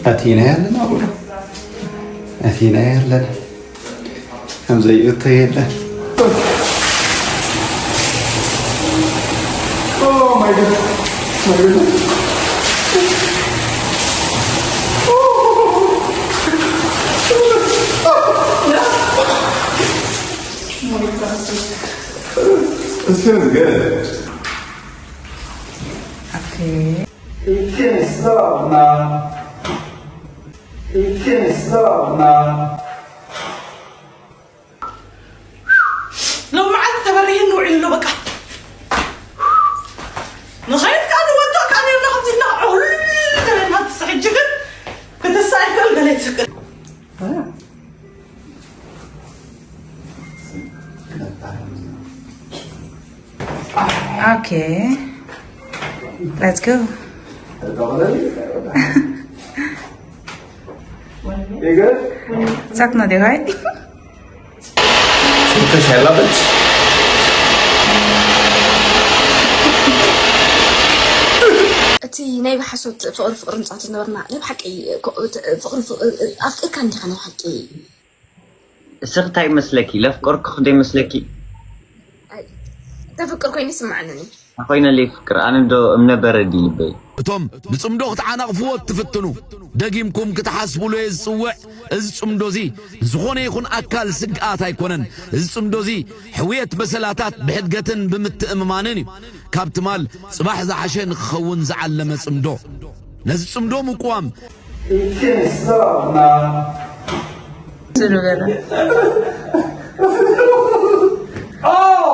ኣቲና ያለን ኣቡና ኣቲና ያለን ከምዘይእቶ የለን። Oh my God. My goodness. This feels good. Okay. You can't stop now. You can't stop now. ሎም መዓልቲ ተበሪህኒ ውዒሉ ኣሎ በቃ። ንኸይድ ከዓ ንወጥእ ከዓ ነርና ከምዚ ኢልና ዕሁል ተበልና ትስሕጂ ግን ክትሳ ይኽእል ገለ ይትስቅል። Okay. Let's go. You good? It's not the right. Because I love it. እቲ ናይ ብሓሶት ፍቕሪ ፍቕሪ ንፃት ዝነበርና ናይ ብሓቂ ፍቕሪ ኣፍቂርካ እንዲኻ ናይ ሓቂ እስኺ እንታይ ይመስለኪ? ለፍቀርኩኺ ዶ ይመስለኪ? ተፍቅር ኮይኑ ይስማዓኒ። ኮይነ ለይፍቅር ኣነ ዶ እምነበረድ እዩ ልበይ። እቶም ብጽምዶ ክትዓናቕፍዎ እትፍትኑ፣ ደጊምኩም ክትሓስብሉ እየ ዝጽውዕ። እዚ ጽምዶ እዚ ንዝኾነ ይኹን ኣካል ስግኣት ኣይኮነን። እዚ ጽምዶ እዚ ሕውየት በሰላታት ብሕድገትን ብምትእምማንን እዩ። ካብ ትማል ጽባሕ ዝሓሸ ንክኸውን ዝዓለመ ጽምዶ። ነዚ ጽምዶ ምቅዋም You can't stop now. Sulu gala. Oh!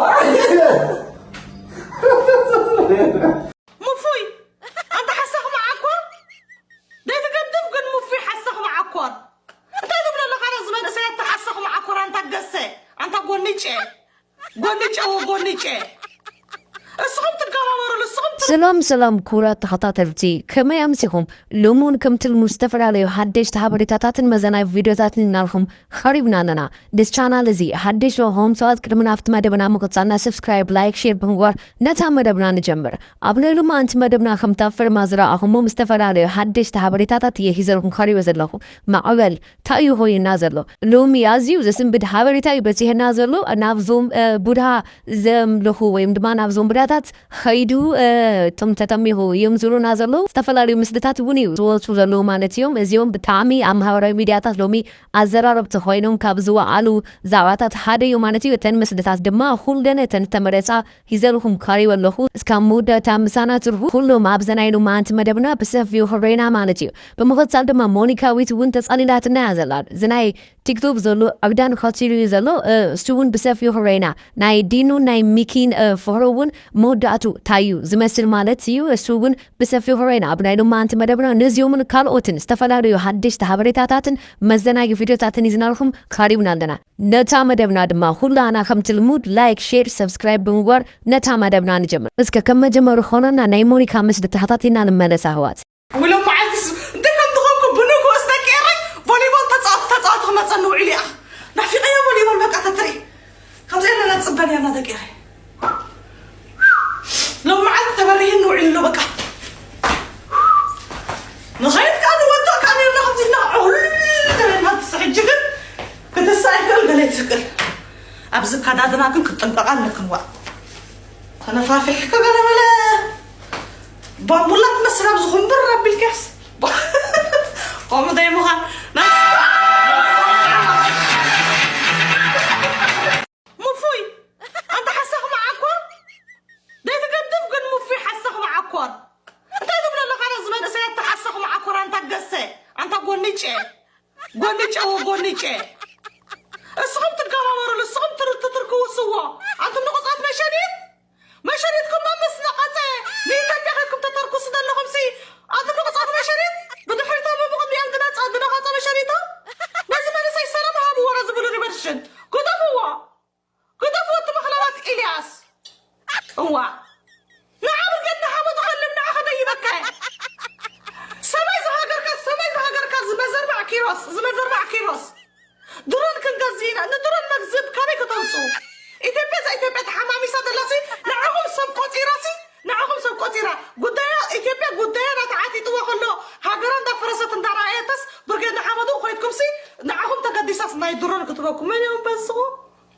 ሙፉይ ኣንተ ሓሳኽ መዓኮር ዘይትገድፍ ግን ሙፉይ ሓሳኽ መዓኮር እንታይ ትብሎ ኣለኻ? ነዚ መንእሰይ ኣንተ ሓሳኽ መዓኮር ኣንታ ገሰ ኣንታ ጎኒጨ ጎኒጨ ወጎኒጨ እስኹም ትገባበሩሉ እስኹም ሰላም ሰላም ክቡራት ተኸታተልቲ ከመይ ኣምሲኹም? ሎሚ እውን ከምቲ ልሙድ ዝተፈላለዩ ሓደሽቲ ሓበሬታታትን መዘናይ ቪድዮታትን እናልኩም ኸሪብና ኣለና። ደስ ቻናል እዚ ሓደሽ ዶ ሆም ሰባት ቅድሚ ናብቲ መደብና ምቕጻልና ሰብስክራይብ ላይክ ሼር ብምግባር ነታ መደብና ንጀምር። ኣብ ናይ ሎማዓንቲ መደብና ከምታ ፍርማ ዝረኣኹሞ ምስ ዝተፈላለዩ ሓደሽቲ ሓበሬታታት እየ ሒዘልኩም ኸሪበ ዘለኹ። ማዕበል እንታይ እዩ ኮይና ዘሎ? ሎሚ ኣዝዩ ዘስንብድ ሓበሬታ እዩ በጺሕና ዘሎ። ናብዞም ቡድሃ ዘምልኹ ወይም ድማ ናብዞም ቡድሃታት ኸይዱ እቶም ተተሚኹ እዮም ዝብሉና ዘለዉ ዝተፈላለዩ ምስልታት እውን እዩ ዝወፁ ዘለዉ ማለት እዮም። እዚኦም ብጣዕሚ ኣብ ማህበራዊ ሚዲያታት ሎሚ ኣዘራረብቲ ኮይኖም ካብ ዝወዓሉ ዛዕባታት ሓደ እዩ ማለት እዩ። እተን ምስልታት ድማ ኩለን እተን ዝተመረፃ ሂዘልኩም ካሪበ ኣለኹ። እስካብ መወዳእታ ምሳና ትርፉ። ኩሎም ኣብዚ ናይ ሎማዓንቲ መደብና ብሰፊኡ ክረና ማለት እዩ። ብምኽትፃል ድማ ሞኒካዊት እውን ተፃሊላትና እያ ዘላ። እዚ ናይ ቲክቶክ ዘሎ ዕብዳን ኸቲሉ እዩ ዘሎ። እሱ እውን ብሰፊኡ ክረና። ናይ ዲኑ ናይ ሚኪን ፍቕሪ እውን መወዳእቱ እንታይ እዩ ዝመስል ማለት እዩ። እሱ እውን ብሰፊኡ ክረና ኣብ ናይ ሎማዓንቲ መደብና ነዚኦምን ካልኦትን ዝተፈላለዩ ሓደሽቲ ሓበሬታታትን መዘናጊ ቪድዮታትን ይዝናልኩም ካሪብና ኣለና። ነታ መደብና ድማ ኩላና ከምቲ ልሙድ ላይክ ሼር ሰብስክራይብ ብምግባር ነታ መደብና ንጀምር። እስከ ከም መጀመሩ ኾነና ናይ ሞኒካ ምስሊ ተኸታቲልና ንመለስ ኣህዋት። ውሎም መዓልትስ እንታይ ከም ዝኾንኩ ብንግሆስ ደቂ ኤረይ ቮሊቦል ተፃወቲ ተፃወቲ ክመፀኒ ውዒሉ እያ ናፊቀዮ ቮሊቦል በቃ ተትርኢ ከምዚ ኣለና ፅበን ያና ደቂ ኤረይ ሎም መዓልቲ ተበሪህኒ ውዒሉ ኣሎ በቃ ንኸይድ ከዓ ንወጥእ ከዓ ነርና ከምዚ ኢልና ዕሁል ተበልና ትስሕጂ ግን ክትሳ ይክእል ገለ ይትስቅል ኣብዚ ካዳድና ግን ክትጥንቀቃ ኣለክን ዋ ተነፋፊሕካ ገለ በለ ባምቡላ ትመስል ኣብዚ ኩምብር ኣቢልካስ ከምኡ ዘይምዃን ናይ ሙፉይ ኣንተ ሓሳኽ መዓኮር ዘይትገድፍ ግን ሙፉይ ሓሳኽ መዓኮር እንታይ ትብሎ ኣለኻ ነዚ መንእሰይ ኣንተ ሓሳኽ መዓኮር ኣንታ ገሰ ኣንታ ጎኒጨ ጎኒጨ ወጎኒጨ እስኹም ትገባበሩሉ እስኹም ትርትትርክውስዎ ኣንቱም ንቑፃት መሸኒት መሸኒትኩም ምስ ነቐፀ ንኢትዮጵያ ከይኩም ተተርኩሱ ዘለኹም ሲ ኣንቱም ንቑፃት መሸኒት ብድሕሪታ ብብቕድሚኦም ዝነፀ ዝነቐፀ መሸኒቶ ነዚ መንእሰይ ሰላም ሃብዎ ነዚ ብሉ ሪቨርሽን ግደፍዎ ግደፍዎ እቲ መኽለባት ኢልያስ እዋ ንዓ ብርጌድ ንሓመዱ ከልም ንዓ ከደይበካ ሰማይ ዝሃገርካ ሰማይ ዝሃገርካ ዝመዘርባዕ ኪሮስ ዝመዘርባዕ ኪሮስ ድሮን ክንገዝእ ኢና ንድሮን መግዝብ ካበይ ከተምፅኡ ኢትዮጵያ እዛ ኢትዮጵያ ተሓማሚሳ ዘላሲ ንዕኹም ሰብ ቆፂራሲ ንዕኹም ሰብ ቆፂራ ጉዳያ ኢትዮጵያ ጉዳያ ናተዓጢጥዋ ከሎ ሃገራ እንዳፈረሰት እንዳረኣየ ኮኩ መን እዮም በዝኹ?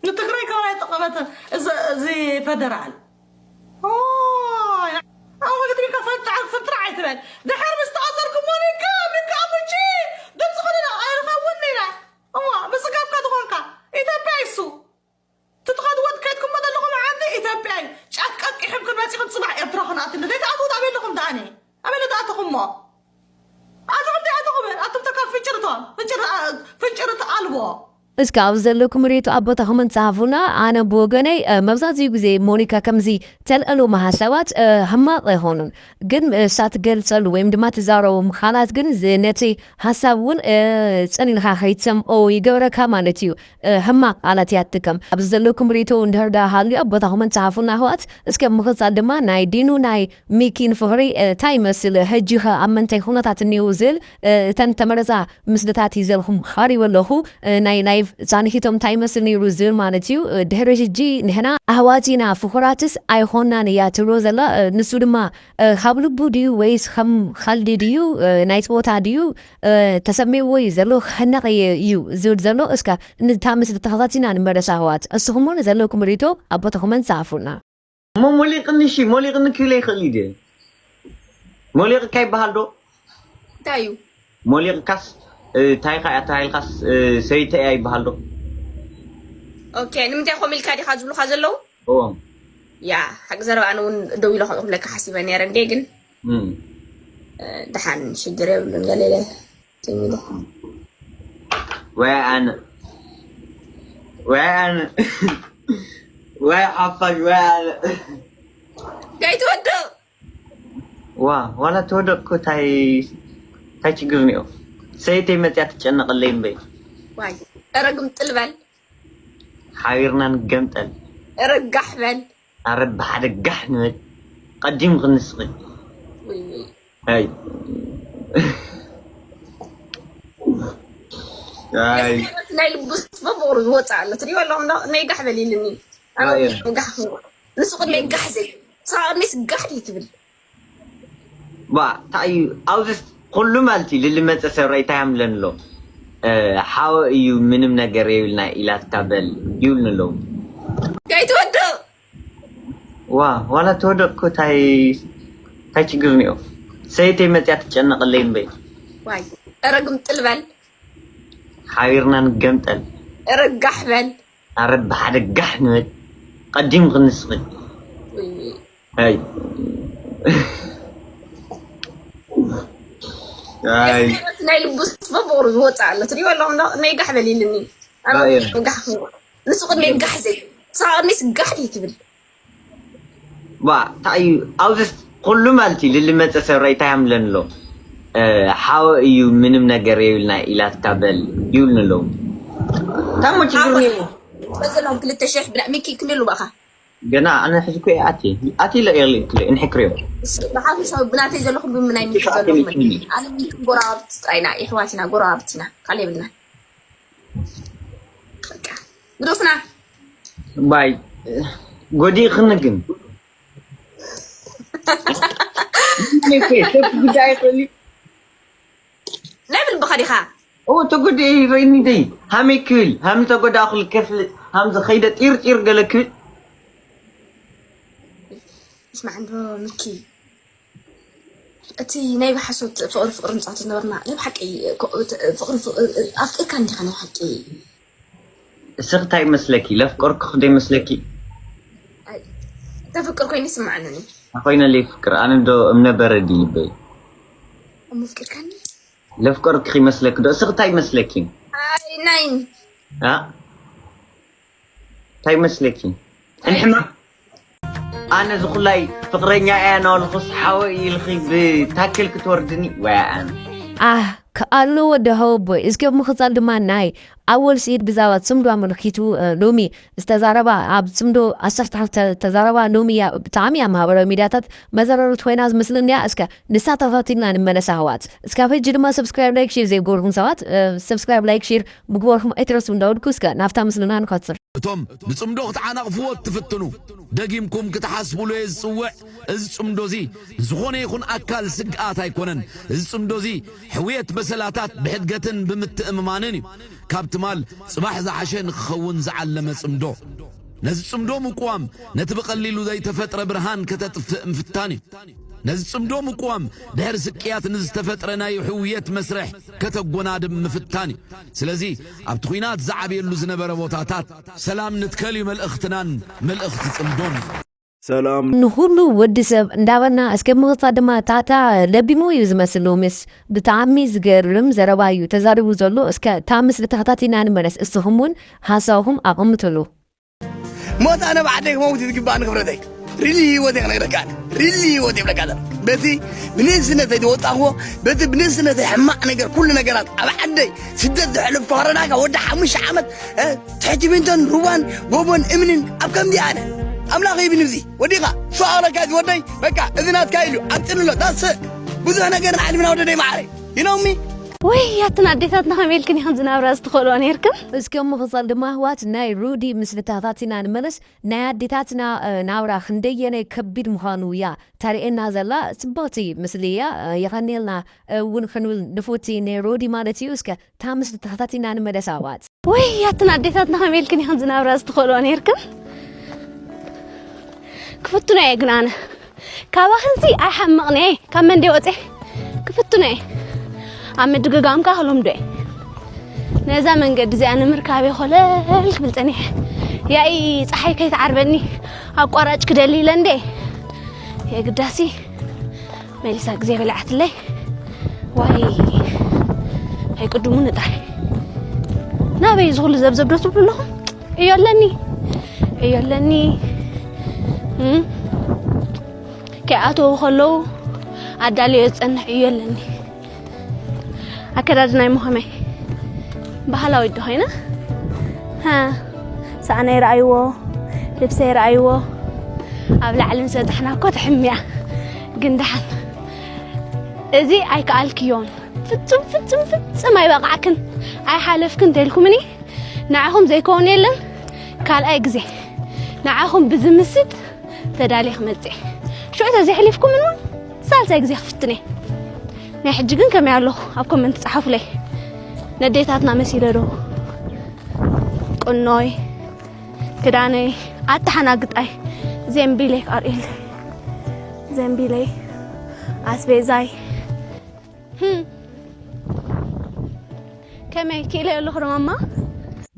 ንትግራይ ከማን ኣይጠቐመትን። እዚ፣ እዚ ፈደራል። ኦ፣ ኣብ ክልተ ሚካ ፈንጣዕ፣ ፍንጥራዕ ኣይትበል። ድሕር ምስ ተኣሰርኩም ሞኒካ፣ ሚካ ኣሙቺ፣ ድምፂ ኾንና ኣይንኸውን ኢና። እዋ፣ ብፅጋብካ ዝኾንካ፣ ኢትዮጵያ ይሱ። ትትኸድዎ ትከድኩሞ ዘለኹም ዓዲ ኢትዮጵያ እዩ። ጫት ቀቂሕም ክንመፂኹም ፅባሕ ኤርትራ ክንኣትሉ። ዘይትኣትዉ ኣበይ ኣለኹም ደኣኒ? ኣበይ ኣለኹም ደኣኒ? ኣበይ ኣለኹም ደኣትኹም? ኣትኹም ደኣትኹም? ኣቱም ተካል ፍንጭርቶም፣ ፍንጭር-፣ ፍንጭርት ኣልቦ። እስከ ኣብ ዘለኩም ርእይቶ ኣቦታኹምን ጸሓፉና። ኣነ ብወገነይ፣ እ፣ መብዛሕትኡ ግዜ ሞኒካ ከምዚ ተልዕሎም ሓሳባት፣ እ፣ ሕማቕ ኣይኾኑን። ግን፣ እ፣ እሳ ትገልጸሉ ወይም ድማ ትዛረቦም ቃላት ግን ዝ-፣ ነቲ ሓሳብ እውን፣ እ፣ ጸኒንኻ ከይትሰምዖ ይገብረካ ማለት እዩ። እ፣ ሕማቕ ቃላት እያ ትጥቀም። ኣብዚ ዘለኩም ርእይቶ እንድሕር ደኣ ሃልዩ ኣቦታኹምን ጸሓፉና ኣሕዋት። እስከ ምኽጻል ድማ ናይ ዲኑ ናይ ሚኪን ፍቕሪ፣ እ፣ እንታይ ይመስል? ሕጂኸ ኣብ ምንታይ ኩነታት እኒኡ ዝብል፣ እ፣ እተን ተመረጻ ምስልታት ሂዘልኩም ቐሪበ ኣለኹ። እ፣ ናይ ላይቭ ዛንሒቶም እንታይ ይመስል ነይሩ ዝብል ማለት እዩ። እ፣ ድሕሪ ሕጂ ንሕና ኣሕዋት ኢና፣ ፍቑራትስ ኣይኾንናን እያ ትብሎ ዘላ። እ፣ ንሱ ድማ፣ እ፣ ካብ ልቡ ድዩ ወይስ ከም ኸልዲ ድዩ፣ እ፣ ናይ ጸወታ ድዩ፣ እ፣ ተሰሚዕዎ እዩ ዘሎ፣ ክሕነቕ እየ እዩ ዝብል ዘሎ። እስከ ንታ ምስሊ ተኸታቲልና ንመለስ ኣሕዋት። እስኹም እውን ዘለኩም ርእይቶ ኣብ ቦታኹመን ጸሓፉልና። እሞ ሞሊቕኒ፣ እሺ፣ ሞሊቕኒ ክብል ይኽእል እዩ ድየ? ሞሊቕካ ይበሃል ዶ? እንታይ እዩ? ሞሊቕካስ፣ እ፣ እንታይ ኸኣ ተባሂልካስ፣ እ፣ ሰይተ እያ ይበሃል ዶ? ኦኬ፣ ንምንታይ ከምኡ ኢልካ ዲኻ ዝብሉኻ ዘለዉ? እዎም። ያ፣ ሓቂ ዘረባ ኣነ እውን ደው ኢለ ከምኡ ክብለካ ሓሲበ ነይረ እንዴ፣ ግን፣ እም። እ፣ ደሓን ሽግር የብሉን፣ ገለ ኢለ ትም ኢለ። ወይ ኣነ። ወይ ኣነ። ወይ ሓፋሽ፣ ወይ ኣነ። ከይትወድቕ። ዋ፣ ዋላ ተወደቕኩ፣ ታይ፣ ታይ ችግር እኒኦ? ሰይተይ መፅያ ትጨነቐለይ እምበይ። ዋይ፣ ኧረ ግምጥል በል። ሓቢርና ንገምጠል። ኧረ ጋሕ በል። ኣረ ብሓደ ጋሕ ንበል። ቀዲም ክንስኺ። ውይ፣ ውይ። ኣይ። ኣይ። ናይ ልቡስ በብቑሩ ዝወፅእ ኣሎ። ትሪኦ ኣለኹም ዶ? ነይ ጋሕ በል ኢልኒ። ኣነ ኣይ። ጋሕ ክንብል። ንሱ ቅድመይ ጋሕ ዘይብል። ንስኻ ቅድመይስ ጋሕ ድዩ ትብል? ባ፣ እንታይ እዩ? ኣብዚ ኩሉ ማለት እዩ፣ ልልመፀ ሰብ ራይ እንታይ ኣምለን ኣሎ? እ፣ ሓወ እዩ፣ ምንም ነገር የብልና ኢላትካ በል ይብሉኒ ኣለዉ። ከይትወድቕ። ዋ፣ ዋላ ተወደቕኩ፣ እንታይ፣ እንታይ ችግር እኒኦ? ሰይተይ መፅያ ትጨነቐለይ እምበይ። ዋይ፣ ኧረ ግምጥል በል። ሓቢርና ንገምጠል። ኧረ ጋሕ በል። ኣረ ብሓደ ጋሕ ንበል። ቀዲም ክንስኺ። ውይ፣ ውይ። ኣይ። ኣይ። ናይ ልቡስ በብቑሩ ዝወፅእ ኣሎ። ትሪኦ ኣለኹም ዶ? ነይ ጋሕ በል ኢልኒ። ኣነ ኣይ። ጋሕ ክንብል። ንሱ ቅድመይ ጋሕ ዘይብል። ንስኻ ቅድመይስ ጋሕ ድዩ ትብል? ባ፣ እንታይ እዩ? ኣብዚ ኩሉ ማለት እዩ፣ ልልመፀ ሰብ ራይ እንታይ ኣምለን ኣሎ? እ፣ ሓወ እዩ፣ ምንም ነገር የብልና ኢላትካ በል ይብሉኒ ኣለዉ። ታሞ ችግር ሓወ ነይሩ። በዘሎም ክልተ ሽሕ ብና-፣ ሚኪ ክንደይ ኣሉ በኻ? ገና ኣነ ሕዚ እኮ እየ ኣትየ። ኣትየ ኢለ እየ ክልእ እንሕክርዮ። እሺ፣ ብሓፈሻዊ ብናተይ ዘለኹም ብምናይ ሚኪ ዘለኹም። ኣነ ሚኪ ጎረባብቲ ጥራይ ኢና፣ የሕዋት ኢና፣ ጎረባብቲ ኢና፣ ካልእ የብልና። በቃ፣ ግደፉና። ባይ፣ ጎዲእኽኒ ግን። ሰብ ጉዳይ ይኽእል እዩ። ናይ ብልብኻ ዲኻ? ኦ፣ ተጎዲኤ ይረኣይኒ ደይ። ሃመይ ክብል፣ ሃም ተጎዳእኹ ክፍል፣ ሃም ዝኸይደ ጢር ጢር ገለ ክብል። እስማዕ እንዶ ሚኪ፣ እቲ ናይ ብሓሶት ፍቕሪ ፍቕሪ ንጻወት ዝነበርና፣ ናይ ብሓቂ ኮ-፣ እቲ ፍቕሪ ፍቕ-፣ ኣፍቂርካኒ ዲኻ ናይ ብሓቂ? እስኺ እንታይ ይመስለኪ? ለፍቀርኩኺ ዶ ይመስለኪ? ኣይ፣ ተፍቅር ኮይኑ ይስምዓኒ። ኮይነ ለይፍቅር፣ ኣነ እንዶ እምነ በረድ እዩ ልበይ። እሞ ኣፍቂርካኒ? ለፍቀርኩኺ ይመስለኪ ዶ? እስኺ እንታይ ይመስለኪ? ኣይ፣ ናይን። ኣ? እንታይ ይመስለኪ? እንሕማ? ኣነ ዝኹላይ ፍቕረኛ እያ እናበልኩስ ሓወ ኢልኺ ብታክል ክትወርድኒ? ወይ ኣነ። ኣህ፣ ከኣሎ ወዲ ሃወቦይ፣ እስከ ብምኽጻል ድማ ናይ ኣወል ስዒድ ብዛዕባ ጽምዶ ኣመልኪቱ፣ እ፣ ሎሚ ዝተዛረባ፣ ኣብ ጽምዶ ኣስፍሕቲ ተዛረባ ሎሚ እያ፣ ብጣዕሚ እያ ማህበራዊ ሚድያታት መዘረርት ኮይና ዝመስለኒ እያ። እስከ ንሳ ተኸታቲልና ንመለስ ኣሕዋት። እስካብ ሕጂ ድማ ሰብስክራይብ፣ ላይክ፣ ሼር ዘይገበርኩም ሰባት፣ እ፣ ሰብስክራይብ፣ ላይክ፣ ሼር ምግባርኩም ኣይትረስዑ እንዳበልኩ እስከ ናብታ ምስልና ንኸጽር። እቶም ብጽምዶ ክትዓናቕፍዎ እትፍትኑ፣ ደጊምኩም ክትሓስብሉ እየ ዝጽውዕ። እዚ ጽምዶ እዚ ንዝኾነ ይኹን ኣካል ስግኣት ኣይኮነን። እዚ ጽምዶ እዚ ሕውየት በሰላታት ብሕድገትን ብምትእምማንን እዩ። ካብ ትማል ጽባሕ ዝሓሸ ንክኸውን ዝዓለመ ጽምዶ። ነዚ ጽምዶ ምቅዋም፣ ነቲ ብቐሊሉ ዘይተፈጥረ ብርሃን ከተጥፍእ ምፍታን እዩ። ነዚ ጽምዶ ምቅዋም፣ ድሕሪ ስቅያት ንዝተፈጥረ ናይ ሕውየት መስርሕ ከተጎናድብ ምፍታን እዩ። ስለዚ ኣብቲ ኲናት ዝዓብየሉ ዝነበረ ቦታታት ሰላም ንትከል እዩ መልእኽትናን መልእኽቲ ጽምዶን። ሰላም። ንኹሉ ወዲ ሰብ እንዳበልና፣ እስከ ምቕጻል ድማ ታታ ለቢሙ እዩ ዝመስል ሎምስ። ብጣዕሚ ዝገርም ዘረባ እዩ ተዛሪቡ ዘሎ። እስከ እታ ምስሊ ተኸታቲልና ንመለስ። እስኹም እውን ሓሳብኹም ኣቐምጥሉ። ሞት ኣነ ብዓደይ ክመውት ዝግባእ ንክብረተይ ሪሊ ህይወት ክነግረካ ሪሊ ህይወት ይብለካ በቲ ብንእስነተይ ዝወጣኽዎ በቲ ብንእስነተይ ሕማቕ ነገር ኩሉ ነገራት ኣብ ዓደይ ስደት ዘሕለፍኩ ኮረናካ ወዲ ሓሙሽተ ዓመት ትሕቲ ቢንቶን ሩባን ጎቦን እምንን ኣብ ከምዚ ኣነ ኣምላኽ ይብን እዚ ወዲኻ ሰኣለካ ዝወደይ በቃ እዚ ናትካ ኢሉ ኣብ ጥንሎ ዳስእ ብዙሕ ነገር ንዓልምና ወደደይ ማዕረይ ይነውሚ ወይ ያትን ኣዴታትና ከመይ ኢልክን ኢኽን ዝናብራ ዝትኸልኦ ነይርክን? እስከ ምኽጻል ድማ ኣሕዋት ናይ ሩዲ ምስልታታት ኢና ንመለስ። ናይ ኣዴታትና ናብራ ክንደየናይ ከቢድ ምዃኑ እያ ተርእየና ዘላ። ጽብቕቲ ምስሊ እያ። የቐንየልና እውን ክንብል ንፍቲ ናይ ሩዲ ማለት እዩ። እስከ እታ ምስልታታት ኢና ንመለስ ኣሕዋት። ወይ ያትን ኣዴታትና ከመይ ኢልክን ኢኽን ዝናብራ ዝትኸልኦ ነይርክን? ክፍትኖ እየ ግን ኣነ ካባኽንሲ ኣይሓምቕን እየ ካብ መንደይ ወፅየ ክፍትኖ እየ ኣብ ምድግጋምካ ክልምዶ እየ ነዛ መንገዲ እዚኣ ንምርካብ እየ ኮለል ክብል ፀኒሐ ያኢ ፀሓይ ከይትዓርበኒ ኣቋራጭ ክደሊ ኢለ እንደ የግዳሲ መሊሳ ግዜ በሊዓትለይ ዋይ ኣይቅድሙኒ ጥራይ ናበይ እዚ ኩሉ ዘብዘብ ዶ ትብሉ ኣለኹም ዕዮ ኣለኒ ዕዮ ኣለኒ እም፣ ከይኣተዉ ከለዉ ኣዳልዮ ዝጸንሕ ዕዮ ኣለኒ ኣከዳድናይ ሞ ከመይ ባህላዊት ዶ ኮይና ሃ፣ ሳእነይ ረኣይዎ ልብሰይ ረኣይዎ ኣብ ላዕሊ ምስ በጻሕና እኮ ትሕምያ ግን ደሓን እዚ ኣይከኣልክዮን ፍጹም ፍጹም ፍጹም ኣይበቃዕክን ኣይሓለፍክን እንተልኩምኒ ንዓኹም ዘይከውን የለን ካልኣይ ግዜ ንዓኹም ብዝምስጥ ተዳልየ ክመጽእ ሽዑ ተዘይሕሊፍኩም እውን ሳልሳይ ግዜ ክፍትን እየ ናይ ሕጂ ግን ከመይ ኣለኹ ኣብ ኮመንት ጸሓፉለይ ነዴታትና መሲለ ዶ ቁኖይ ክዳነይ ኣተሓናግጣይ ዜምቢለይ ክኣርእየለይ ዜምቢለይ ኣስቤዛይ ከመይ ክኢለ ኣለኹ ዶ ማማ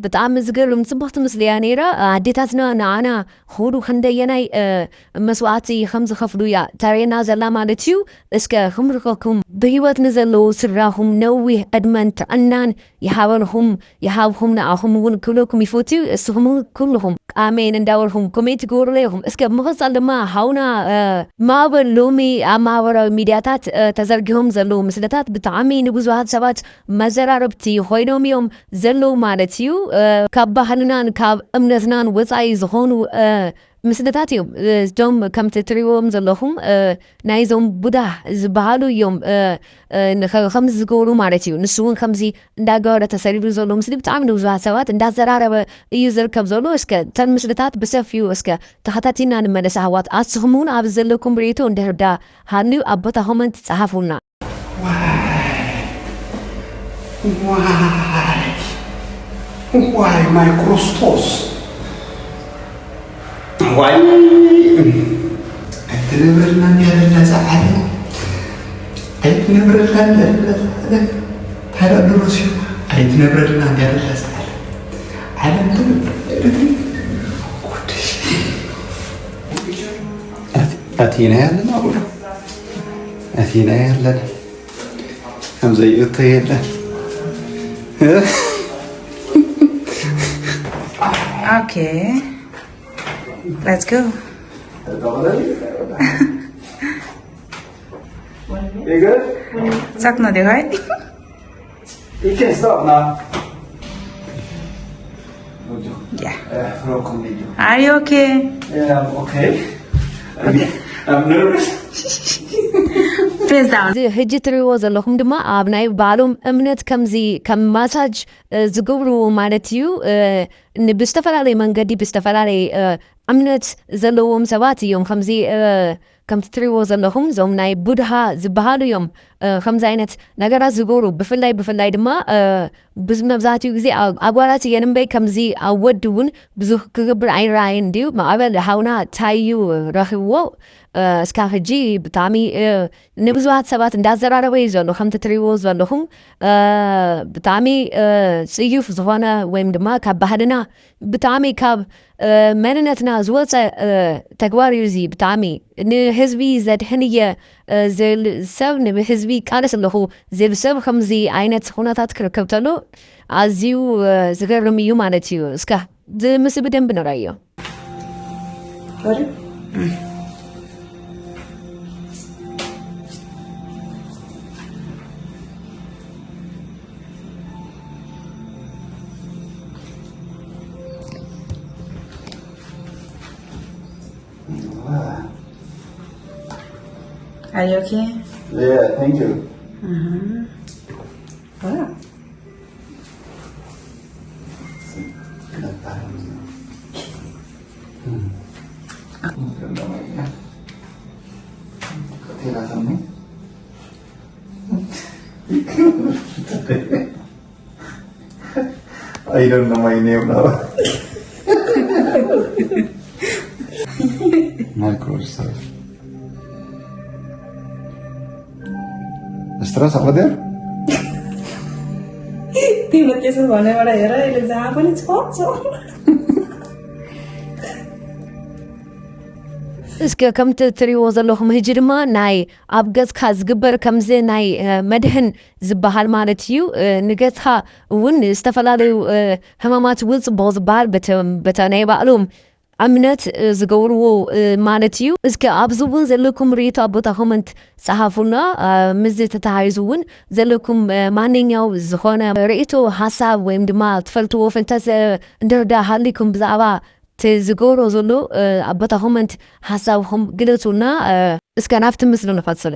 ብጣዕሚ ዝገርም ጽብቕቲ ምስሊ እያ ነይራ ኣዴታትና ንዓና ኹሉ ክንደየናይ መስዋእቲ ከም ዝኸፍሉ እያ ተርእየና ዘላ ማለት እዩ እስከ ክምርቀኩም ብህይወት ንዘለዉ ስድራኹም ነዊህ ዕድመን ጥዕናን ይሃበልኹም ይሃብኹም ንኣኹም እውን ክብለኩም ይፈትዩ እስኹም እውን ኩልኹም ኣሜን እንዳበልኹም ኮሜንት ግበሩለይ ኢኹም እስከ ብምቕጻል ድማ ሃውና ማዕበል ሎሚ ኣብ ማህበራዊ ሚድያታት ተዘርጊሆም ዘለዉ ምስልታት ብጣዕሚ ንብዙሃት ሰባት መዘራረብቲ ኮይኖም እዮም ዘለዉ ማለት እዩ ካብ ባህልናን ካብ እምነትናን ወፃኢ ዝኾኑ ምስልታት እዮም እዞም ከምቲ ትሪዎም ዘለኹም ናይዞም ቡዳ ዝበሃሉ እዮም ከምዚ ዝገብሩ ማለት እዩ ንሱ እውን ከምዚ እንዳገበረ ተሰሪዱ ዘሎ ምስሊ ብጣዕሚ ንብዙሃት ሰባት እንዳዘራረበ እዩ ዝርከብ ዘሎ እስከ ተን ምስልታት ብሰፊኡ እስከ ተኸታቲልና ንመለስ ኣህዋት ኣስኹም እውን ኣብዚ ዘለኩም ርእቶ እንድሕር ዳ ሃልዩ ኣብ ቦታ ኮመንት ጸሓፉልና ዋይ ዋይ ዋይ ማይ ክርስቶስ ዋይ ኣይትነብረልና እንዲያ ደላ እዛ ዓለም ኣይትነብረልና እንዲያ ደላ እዛ ዓለም ታዲያ ድሮስ እዩ ኣይትነብረልና እንዲያ ደላ እዛ ዓለም ዓለም ትነብር ኣቲና ያለና ብሎ ኣቲና ያለና ከምዘይእቶ የለን Okay. Let's go. Suck no right? You can stop now. Yeah. Uh, welcome, Nico. Are you okay? Yeah, I'm okay. I'm, I'm nervous. እዚ ሕጂ ትሪእዎ ዘለኹም ድማ ኣብ ናይ ባዕሎም እምነት ከምዚ ከም ማሳጅ ዝገብርዎ ማለት እዩ። ብዝተፈላለየ መንገዲ ብዝተፈላለየ እምነት ዘለዎም ሰባት እዮም ከምዚ ከምቲ ትሪእዎ ዘለኹም እዞም ናይ ቡድሃ ዝበሃሉ እዮም ከምዚ ዓይነት ነገራት ዝገብሩ። ብፍላይ ብፍላይ ድማ ብዙ መብዛሕትኡ ግዜ ኣጓላት እየን እምበይ ከምዚ ኣብ ወዲ እውን ብዙ ክገብር ኣይረኣየን ድዩ? ማዕበል ሓውና እንታይ እዩ ረኺብዎ? እስካ ሕጂ ብጣዕሚ ንብዙሃት ሰባት እንዳዘራረበ እዩ ዘሎ። ከምቲ ትሪእዎ ዘለኹም ብጣዕሚ ፅዩፍ ዝኾነ ወይም ድማ ካብ ባህልና ብጣዕሚ ካብ መንነትና ዝወፀ ተግባር እዩ። እዚ ብጣዕሚ ንህዝቢ ዘድሕን እየ ዝብል ሰብ፣ ንህዝቢ ይቃለስ ኣለኹ ዝብል ሰብ ከምዚ ዓይነት ኩነታት ክርከብ ተሎ ኣዝዩ ዝገርም እዩ ማለት እዩ። እስካ እዚ ምስ ብደንብ ንረዮ። Are you okay? Yeah, thank you. Wow. I don't know my name now. Microsoft. Stress apa dia? Tiba-tiba mana mana era ele dah apa ni sponsor. እስከ ከምቲ ትሪእዎ ዘለኹም ህጂ ድማ ናይ ኣብ ገጽካ ዝግበር ከምዚ ናይ መድህን ዝበሃል ማለት እዩ። ንገጽካ እውን ዝተፈላለዩ ሕማማት እውን ጽቡቕ ዝበሃል በተ ናይ ባዕሎም እምነት ዝገብርዎ ማለት እዩ። እስከ ኣብዚ እውን ዘለኩም ርእይቶ ኣብ ቦታ ኮመንት ጸሓፉና። ምስዚ ተተሓሒዙ እውን ዘለኩም ማንኛው ዝኾነ ርእይቶ ሓሳብ ወይም ድማ ትፈልጥዎ ፍልጠት እንድርዳ ሃሊኩም ብዛዕባ እቲ ዝገብሮ ዘሎ ኣብ ቦታ ኮመንት ሓሳብኹም ግለጹልና። እስከ ናብቲ ምስሊ ንኸጽል።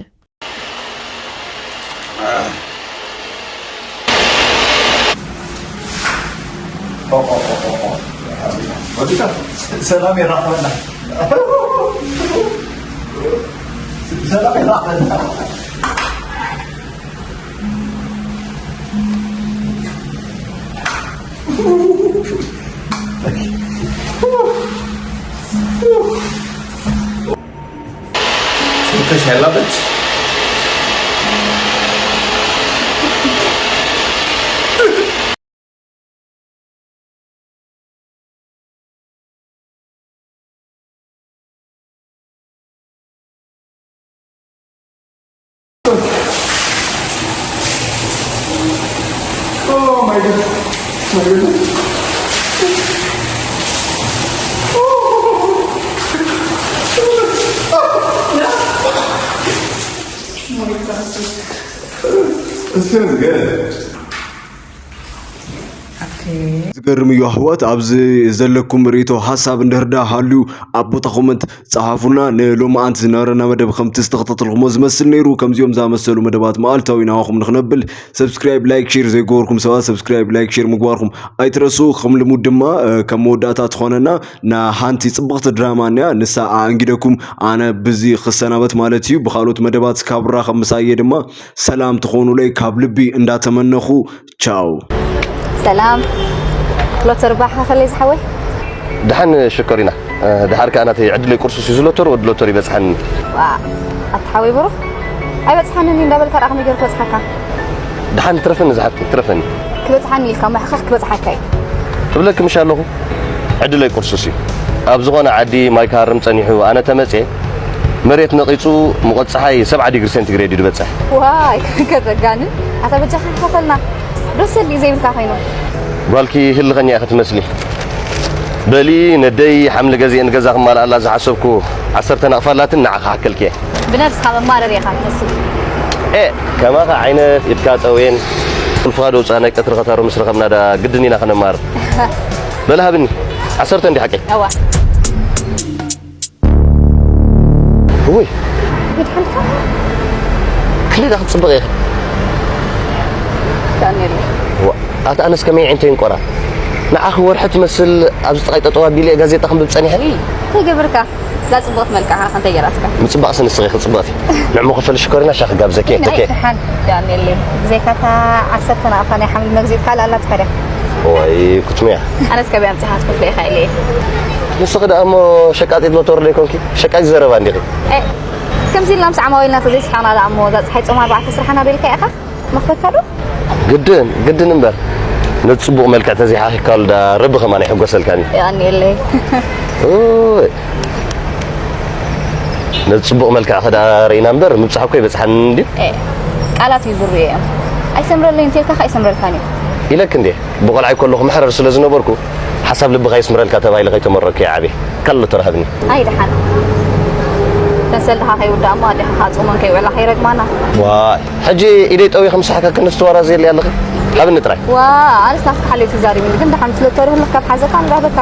ሰላም የራኽበና። ሰላም የራኽበና። ትንፋሽ ያላበት Oh my god. My goodness. This feels good. ዝገርም እዩ ኣሕዋት። ኣብዚ ዘለኩም ርእይቶ ሓሳብ እንድሕር ዳ ሃልዩ ኣብ ቦታ ኮመንት ጸሓፉልና። ንሎማዓንቲ ዝነበረና መደብ ከምቲ ዝተኸታተልኩሞ ዝመስል ነይሩ። ከምዚኦም ዝኣመሰሉ መደባት መዓልታዊ ናባኹም ንኽነብል ሰብስክራይብ፣ ላይክ፣ ሼር ዘይገበርኩም ሰባት ሰብስክራይብ፣ ላይክ፣ ሼር ምግባርኩም ኣይትረስኡ። ከም ልሙድ ድማ ከም መወዳእታ ትኾነና ንሓንቲ ጽብቕቲ ድራማ እኒኣ፣ ንሳ ኣኣንጊደኩም ኣነ ብዚ ክሰናበት ማለት እዩ። ብኻልኦት መደባት ስካብ ራኸብ ምሳየ ድማ ሰላም ትኾኑለይ ካብ ልቢ እንዳተመነኹ ቻው። ሰላም ሎተሪ ባሕኻ ከለይ ዝሓወይ። ደሓን ሽኮሪና። ደሓር ከኣ ናተይ ዕድለይ ቁርሱስ እዩ ዝሎተሪ ወዲ ሎተሪ ይበጽሓኒ። ዋእ ኣታ ሓወይ ብሩኽ ኣይበጽሓንን እዩ እንዳበልካ ደኣ ከመይ ገይሩ ክበጽሓካ? ደሓን ትረፈኒ ዝሓፍተይ ትረፈኒ። ክበጽሓኒ ኢልካ እሞ ሕኸኽ ክበጽሓካ እዩ። እብለኪ ምሽ ኣለኹ ዕድለይ ቁርሱስ እዩ። ኣብ ዝኾነ ዓዲ ማይ ክሃርም ጸኒሑ ኣነ ተመጽየ መሬት ነቒጹ ሙቐት ጸሓይ ሰብዓ ዲግሪ ሴንቲግሬድ እዩ ዝበጽሕ። ዋይ ከተጋንን ኣታ በጃኻ ክኸፈልና ዶ ሰሊ ዘይብልካ ኮይኑ። ጓልኪ ህልኸኛ ኢኺ ትመስሊ። በሊ ነደይ ሓምሊ ገዚኤ ንገዛ ክማልኣላ ዝሓሰብኩ ዓሰርተ ናቕፋ ኣላትኒ ንዓኺ ክሓከልኪ እየ። ብነብስኻ መማረር ኢኻ ትመስል። ኤእ ከማኻ ዓይነት ኢድካ ጠውየን ቁልፍኻ ዶ ውጻእ ናይ ቀትሪ ኸታሮ ምስ ረኸብና ደኣ ግድን ኢና ኸነማርር። በሊ ሃብኒ ዓሰርተ እንዲ ሓቀይ። እዋ። እውይ መድሓኒትካ ክንደይ ደኣ ክትጽብቕ ኢኺ? ዳንኤል። ዋ፣ ኣታ ኣነስ ከመይ ዓይነተይ እንቆራ። ንዓኺ ወርሒ ትመስል ኣብዚ ጥቓይ ጠጠው ኣቢለ እየ ጋዜጣ ክንብብ ጸኒሐ። እንታይ ገበርካ? እዛ ጽብቕቲ መልክዕኻ ከ እንታይ ገይራትካ? ምጽባቕሲ ንስኺ ኢኺ ጽብቕቲ። ንዕሙ ክፈል ሽኮሪና ሻሂ ክጋብዘኪ እየ። ናይ ኦኬ። ደሓን ዳንኤል። ብዘይካታ ዓሰርተ ናቕፋ ናይ ሓምሊ መግዚእ ካልእ ኣላ ትኸድያ። ወይ ኩትምያ። ኣነስ ከበይ ኣምጺኻ ክትከፍሎ ኢኻ ኢለ እየ። ንስኺ ደኣ እሞ ሸቃጢት ሎተሪ ዶ ይኮንኪ? ሸቃጢት ዘረባ እንዲኺ። ኤ፣ ከምዚ ኢልና ምስ ዓማዊልና ተዘይስሓቕና ደኣ እሞ እዛ ጸሓይ ጾም ኣርባዕተ ስራሕና በልካ ኢኻ? መኽፈትካ ዶ? ግድን፣ ግድን እምበር። ነቲ ጽቡቕ መልክዕ ተዘይሓኺካሉ ደኣ ረቢ ከማን ኣይሕጎሰልካን እዩ። የቐንየለይ። ኡይ። ነቲ ጽቡቕ መልክዕኺ ደኣ ርኢና እምበር ምብጻሕ እኮ ይበጽሓኒ እንድዩ። ኤ፣ ቃላት እዩ ዝርኡ እዮም። ኣይሰምረለይን እንተልካ ከ ኣይሰምረልካን እዩ። ኢለክ እንዴ? ብቖልዓይ ከለኹ መሕረር ስለ ዝነበርኩ፣ ሓሳብ ልብኻ የስምረልካ ተባሂለ ከይተመረኩ እየ ዓብየ። ካልእ ተረሃብኒ። ኣይ ደሓን። ተንሰል ድኻ ከይውዳእ እሞ ኣዴኻ ከዓ ጾመን ከይውዕላ ከይረግማና። ዋይ፣ ሕጂ ኢደይ ጠዊኸ ምሳሕካ ክነስትዋራ ዘየለ ኣለኺ? ሃብኒ ጥራይ። ዋ፣ ኣነስ ናትካ ሓልዮ ተዛሪብኒ፣ ግን ደሓን ስለ ተሪኹ ካብ ሓዘካ ንራበካ።